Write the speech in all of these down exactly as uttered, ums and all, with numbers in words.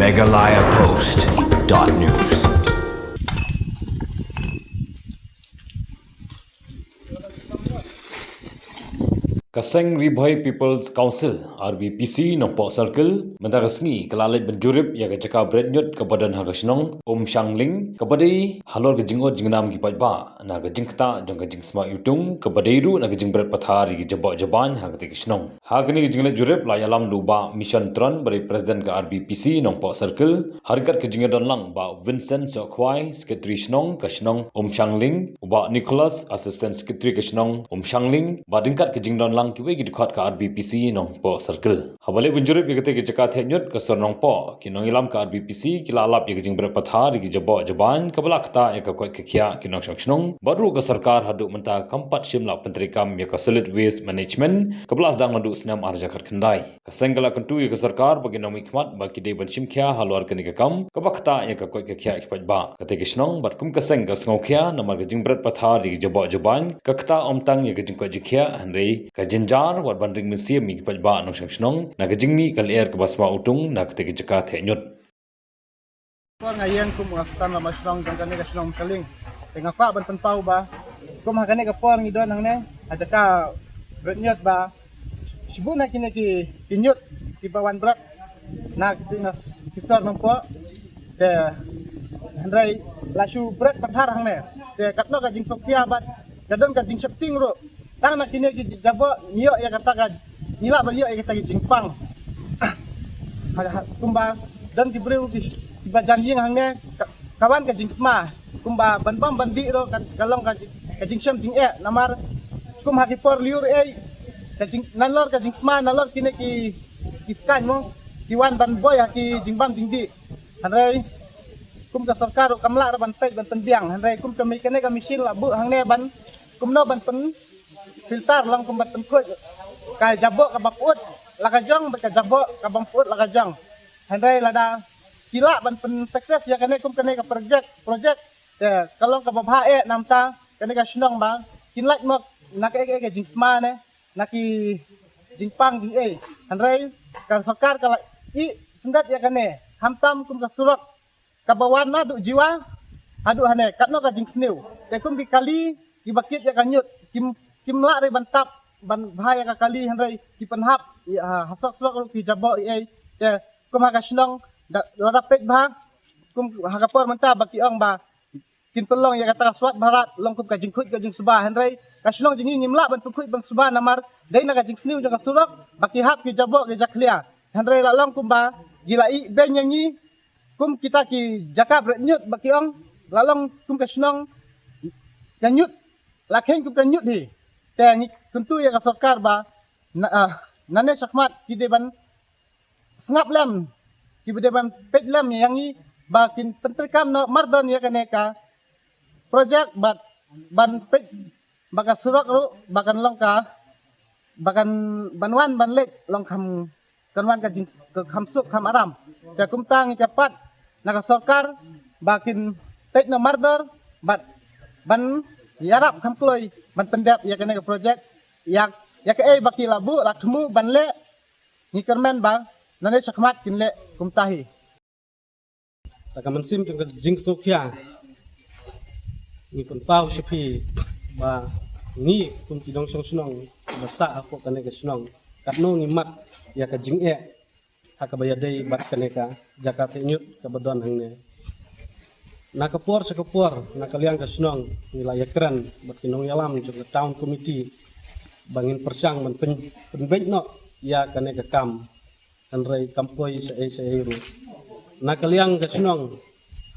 Meghalaya Post dot news. Ka seng Ri Bhoi People's Council, R B P C, Nongpoh Circle, mynta ka sngi ka la leit ban jurip ïa ka jaka bret ñiut kaba don ha ka shnong Umshangling, kaba dei halor ka jingud jingnam ki paidbah na ka jingktah jong ka jingsma iwtung, kaba dei ruh na ka jingbret pathar ïa ki jaboh jabaiñ ha katei ka shnong. Ha kane ka jingleit jurip la ïalam da u Bah Mission Tron, ba dei President ka R B P C Nongpoh Circle, ha ryngkat ka jingïadon lang Bah Vincent Sohkhwai, Secretary Shnong ka shnong Umshangling, u Bah Nicholas, Assistant Secretary ka shnong Umshangling, bad ryngkat ka jingdon lang kiwei ki dkhot ka R B P C Nongpoh Circle. Haba leit ban jurip ïa katei ka jaka theh ñiut ka sor Nongpoh, ki nongïalam ka R B P C ki la lap ïa ka jingbret pathar ïa ki jaboh jabaiñ, kaba la ktah ïa ka koit ka khiah ki nongshong shnong, bad ruh ka sorkar haduh mynta kam pat shym la pyntreikam ïa ka Solid Waste Management, kaba la sdang naduh snem ar hajar khatkhyndai. Ka seng ka la kyntu ïa ka sorkar ba ki nongmihkhmat ba ki dei ban shim khia halor kane ka kam, kaba ktah ïa ka koit ka khiah ki paidbah. Katei ka shnong bad kum ka seng ka sngewkhia namar ka jingbret pathar ïa ki jaboh jabaiñ, ka ktah ym tang ïa ka jingkoit jingkhiah, hynrei ka jynjar wat ban ring mynsiem ïa ki paidbah nongshong shnong na ka jingmih ka lyer kaba sma iwtung na katei ka jaka theh ñiut. Por nga ïeng kum u Assistant Rangbah Shnong jong kane ka shnong Umshangling. Te nga kwah ban pynpaw ba kum ha kane ka por ngi don hangne ha jaka bret ñiut ba shibun na kine ki, ki ñiut kiba wan bret na ki, na ki sor Nongpoh. Te hynrei la shu bret pathar hangne. Te katno ka jingsngewkhia bad ka don ka jingsheptieng ruh. Tang na kine ki jaboh ngi ïoh ïa kata ka, ngi lah ban ïoh ïa kata ki jingpang. Ha, ha, kumba don ki briew ki, kiba jan ïing hangne ka, ka wan ka jingsma. Kumba ban bam ban dih ruh ka, ka long ka jing, ka jingshem jingeh namar kum ha ki por lyiur ei ka jing, nalor ka jingsma nalor kine ki, ki skaiñ mo, ki wan ban boi ha ki jingbam jingdih. Hynrei kum ka sorkar ruh kam lah ruh ban peit ban pynbiang. Hynrei kum ka mi, kane ka machine la buh hangne ban kumno ban pyn filter long kum ban pynkhuid ka jaboh kaba pyut la ka jong bad ka jaboh kaba ym pyut la ka jong. Hynrei lada ki lah ban pyn success ïa kane kum kane ka project, project, te ka long kaba bha eh namar kane ka shnong ba kin lait mo na kaei kaei ka jingsma ne na ki jingpang jingeh. Hynrei ka sorkar ka la ïeh syndet ïa kane khamtam kum ka surok kaba wan naduh Jiwa haduh hangne katno ka jingsniew. Te kum ki kali kiba kit ïa ka ñiut kim, kim lah ruh ban tap ban bha ïa ka kali hynrei ki pynhap ïa ha, ha surok surok ruh ki jaboh ei ei. Te kum ha ka shnong da, lada peit bha kum ha ka por mynta ba ki ong ba kin pynlong ïa kata ka Swachh Bharat long kum ka jingkhuid ka jingsuba, hynrei ka shnong jong ngi ngim lah ban pynkhuid ban suba namar dei na ka jingsniew jong ka surok ba ki hap ki jaboh ki jakhlia. Hynrei la long kumba ki la ïeh beiñ ïa ngi kum kita ki jaka bret ñiut ba ki ong, la long kum ka shnong ka ñiut, la kheiñ kum ka ñiut hi. Te ngi kyntu ïa ka sorkar ba na, ah, nane shakhmat ki dei ban sngap lem, kiba dei ban peit lem ïa ngi ba kin pyntreikam noh mardon ïa kane ka project bad ban peit ba ka surok ruh ba kan long ka, ba kan, ban wan ban leit long kham, kan wan ka jing, ka kham suk kham aram. Te kumta ngi kyrpad na ka sorkar ba kin peit noh mardor bad ban ïarap kham kloi ban pyndep ïa kane ka project, ïa, ïa kaei ba ki la buh la thmu ban leh. Ngi kyrmen ba nane shakhmat kin leh kumta hi. Ta ka mynsiem jong ka jingsngewkhia ngi pynpaw sha phi ba ngi kum ki nongshong shnong ba sah hapoh kane ka shnong katno ngi mad ïa ka jingeh ha kaba ïadei bad kane ka jaka theh ñiut kaba don hangne. Na ka por sha ka por na ka liang ka shnong ngi la ïakren bad ki nongïalam jong ka town committee ba ngin pyrshang ban pyn, pynbeit noh ïa kane ka kam. Hynrei kam poi shaei shaei ruh. Na ka liang ka shnong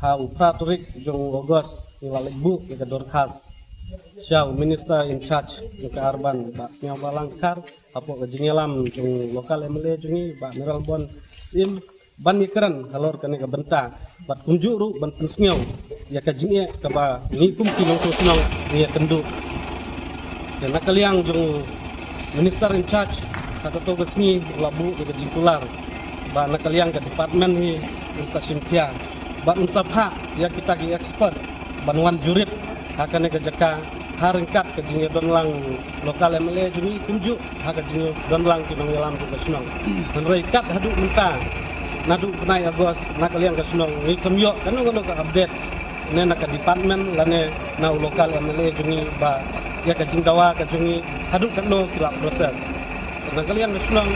ha u phra tarik jong u August ngi la leit buh ïa ka dorkhas sha u minister in charge jong ka urban Bah Sniawbhalang Dhar hapoh ka jingïalam jong u local M L A jong ngi Bah Mayralborn Syiem ban ïakren halor kane ka bynta bad kumjuh ruh ban pynsngew ïa ka jingeh kaba ngi kum ki nongshong shnong ngi ïakynduh. Te na ka liang jong u minister in charge ha kato ka sngi u la buh ïa ka jingkular ba na ka liang ka department hi un sa shim khia bad un sa phah ïa kita ki expert ban wan jurip ha kane ka jaka ha ryngkat ka jingïadon lang local M L A jong ngi kumjuh ha ka jingïadon lang ki nongïalam jong ka shnong. Hynrei kat haduh mynta Naduh u bnai August na ka liang ka shnong ngi khlem ïoh kano kano ka update ne na ka department lane na u local M L A jong ngi ba ïa ka jingdawa ka jong ngi haduh katno ki la process. Na ka liang ka shnong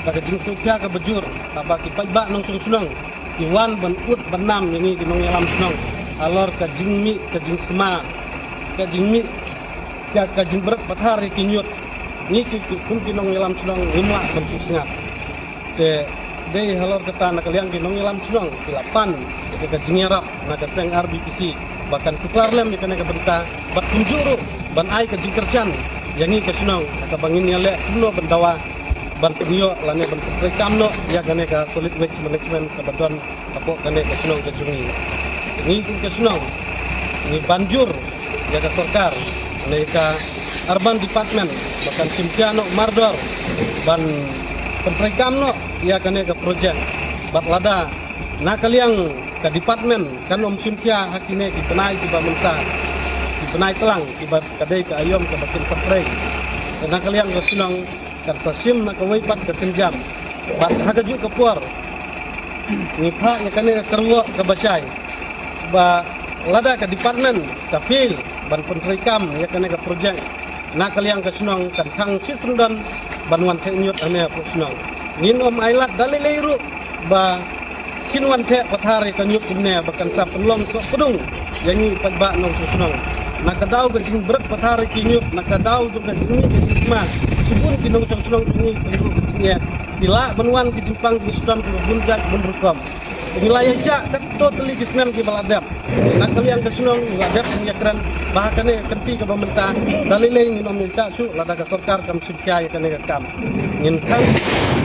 da ka jingsngewkhia kaba jur kaba ki paidbah nongshong shnong ki wan ban ud ban nam ïa ngi ki nongïalam shnong halor ka jingmih ka jingsma ka jingmih ka, ka jingbrek pathar ïa ki ñiut. Ngi ki, ki kum ki nongïalam shnong ngim lah ban shu sngap. Te dei halor kata na ka liang ki nongïalam shnong ki la pan ïa ka jingïarap na ka seng R B P C ba kan tuklar lem ïa kane ka bynta bad kumjuh ruh ban ai ka jingkyrshan ïa ngi ka shnong ha kaba ngin ïaleh kumno ban dawa ban pynïoh lane ban pyntrei kam noh ïa kane ka solid waste management kaba don hapoh kane ka shnong ka jong ngi. Ngi kum ka shnong ngi ban jur ïa ka sorkar ne ka urban department ba kan shim khia noh mardor ban pyntrei kam noh ïa kane ka project. Bad lada na ka liang ka department kan ym shim khia ha kine ki bnai kiba mynta ki bnai tlang kiba ka dei ka aïom kaba kin sa trei. Na ka liang ka shnong kan sa shim na kawei pat ka sienjam. Bad ha kajuh ka por ngi phah ïa kane ka kyrwoh kaba shai ba lada ka department ka fail ban pyntrei kam ïa kane ka project na ka liang ka shnong kan khang shisyndon ban wan theh ñiut hangne hapoh shnong. Ngin ym ailad da lei lei ruh ba kin wan theh pathar ïa ka ñiut kumne ba kan sa pynlong soh pdung ïa ngi paidbah nongshong shnong. Na ka daw ka jingbrek pathar ïa ki ñiut na ka daw jong ka jingmih ka jingsma shibun ki nongshong shnong jong ngi ki ruh ka jingeh ki lah ban wan ki jingpang jingshitom kiba bun jait bun rukom. Ngi la ïaishah katto tylli ki snem kiba la dep. Na ka liang ka shnong ngi la dep ngi ïakren ba ha kane ka kynti kaba mynta da lei lei ngin ym ïaishah shuh lada ka sorkar kam shim khia ïa kane ka kam. Ngin khang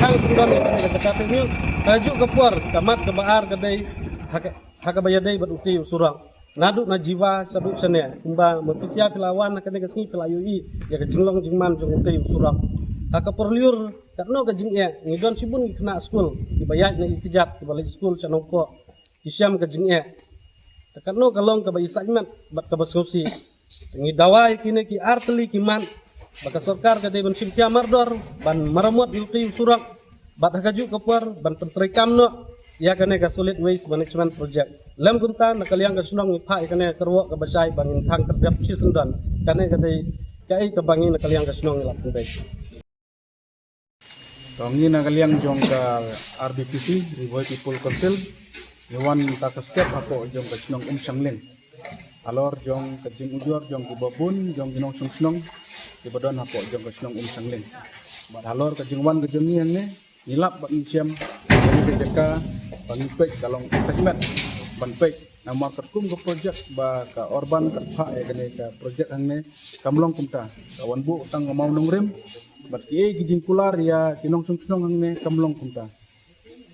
khang syndon ïa kane ka jaka theh ñiut. Kajuh ka por ka mat kaba ar ka dei ha ka, ha kaba ïadei bad utei u surok. Naduh na Jiwa shaduh shane kumba ma phi sha phi la wan ha kane ka sngi phi la ïohi ïa ka jinglong jingman jong utei u surok. Ha ka por lyiur katno ka jingeh ngi don shibun ki khynnah skul kiba ïaid na ki kjat kiba leit skul sha Nongpoh. Ki shem ka jingeh. Te katno ka long kaba ïasaid met bad kaba sngewsih. Te ngi dawa ïa kine ki ar tylli ki mat ba ka sorkar ka dei ban shim khia mardor ban maramot ïa utei u surok bad ha kajuh ka por ban pyntrei kam noh ïa kane ka solid waste management project. Lem kumta na ka liang ka shnong ngi phah ïa kane ka kyrwoh kaba shai ba ngin khang kyrdiap shisyndon. Kane ka dei kaei kaba ngi na ka liang ka shnong ngi la pynbeit. To ngi na ka liang jong ka R B P C, Ri Bhoi People Council, ngi wan ta ka step hapoh jong ka shnong Umshangleng. Halor jong ka jingujor jong kiba bun jong ki nongshong shnong kiba don hapoh jong ka shnong Umshangleng. Bad halor ka jingwan ka jong ngi hangne ngi lap bad ngi shem ïa ka jaka ba ngi peit ka long segment ban peit namar katkum ka projek ba ka urban ka phah ïa kane ka projek hangne kam long kumta. Ka wan buh tang ka maw nongrim bad kiei ki jingkular ïa ki nongshong shnong hangne kam long kumta.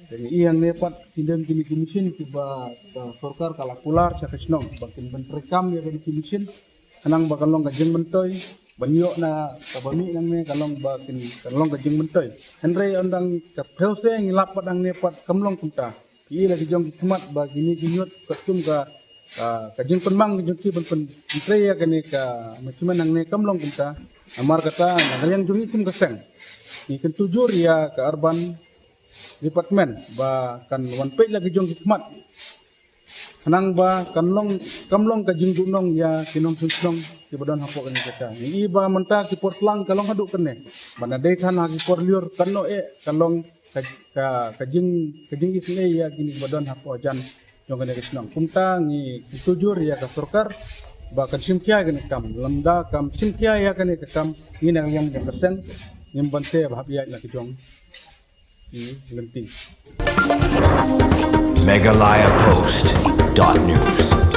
Te ngi i hangne pat ki don kine ki machine kiba ka sorkar ka la kular sha ka shnong ba kin ban treikam ïa kine ki machine khnang ba kan long ka jingmyntoi ban ïoh na kaba mih nangne ka long ba kin kan long ka jingmyntoi. Hynrei ynda ka phew sien ngi lap pat hangne pat kam long kumta. Ki i la ki jong ki khmat ba kine ki ñiut katkum ka ka, ka jingpynmang ka jong ki ban pyn, pyntrei ïa kane ka machine hangne kam long kumta. Namar kata na ka liang jong ngi kum ka seng ngi kyntu jur ïa ka urban department ba kan wan peit la ki jong ki khmat khnang ba kan long kam long ka jingduhnong ïa ki nongshong shnong kiba don hapoh kane ka jaka. Ngi i ba mynta ki por tlang ka long haduh kane ba na dei than ha ki por lyiur kan noh eh ka long ka, ka, ka jing, ka jingisynei ïa kine kiba don hapoh jan jong kane ka shnong. Kumta ngi kyntu jur ïa ka sorkar ba kan shim khia ïa kane ka kam. Lymda kam shim khia ïa kane ka kam ngi na ka liang jong ka seng ngim ban teh ba hap ïaid la ka jong ki lynti. Meghalaya Post dot news.